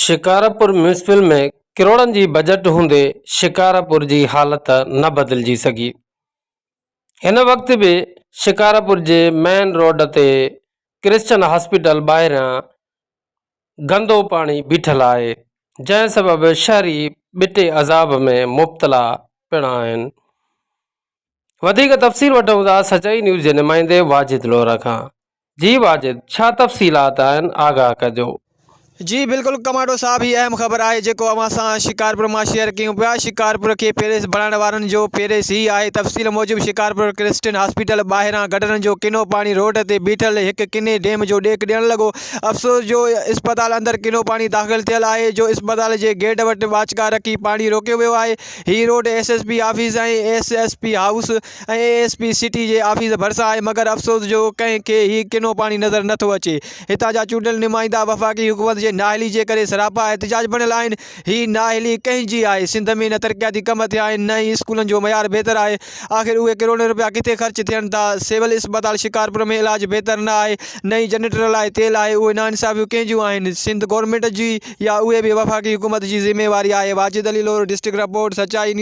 Shikarpur municipal ۾ ڪروڙن جي budget هوندي شڪارپور جي حالت نه بدلجي سگهي. هن وقت به شڪارپور جي مين روڊ تي ڪرسچن هاسپيٽل ٻاهريان گندو پاڻي بيٺل آهي، جنهن سبب شهري ٻٽي عذاب ۾ مبتلا پڻ آهن. وڌيڪ تفصيل وٺون ٿا سچائي نيوز جي نمائندي واجد لوهر کان. جي واجد ڇا تفصيلات آهن آگاهه ڪجو. جي بلڪل ڪمانڊو صاحب هي اهم خبر آهي جيڪو اوهان سان شڪارپور مان شيئر ڪيون پيا شڪارپور کي پيرس بڻائڻ وارن جو پيرس هي آهي تفصيل موجب شڪارپور ڪرسٽين هاسپيٽل ٻاهران گٽرن جو ڪنو پاڻي روڊ تي بيٺل هڪ ڪني ڊيم جو ڏيک ڏيڻ لڳو افسوس جو اسپتال اندر ڪنو پاڻي داخل ٿيل آهي جو اسپتال جي گيٽ وٽ ٻاچڪا رکي پاڻي روڪيو ويو آهي هي road S S P office ۽ S S P house ۽ A S P city جي آفيس ڀرسان آهي مگر افسوس جو ڪنهن کي هي ڪنو پاڻي نظر نه ٿو اچي. هتان جا چونڊيل نمائندا وفاقي حڪومت جي نااهلي جي ڪري سراپا احتجاج بڻيل آهن. هي نااهلي ڪنهن جي آهي؟ سنڌ ۾ نه ترقياتي ڪم ٿيا آهن نه ئي اسڪولن جو معيار بهتر آهي. آخر اهي ڪروڙين رپيا ڪٿي خرچ ٿين ٿا؟ سول اسپتال شڪارپور ۾ علاج بهتر نه آهي نه ئي جنريٽر لاء تيل آهي اهي ناانصافيون ڪنهن جون آهن؟ سنڌ گورنمينٽ جي يا اهي به وفاقي حڪومت جي ذميواري آهي؟ واجد علي لوهر ڊسٽرڪٽ رپورٽ، سچائي نيوز.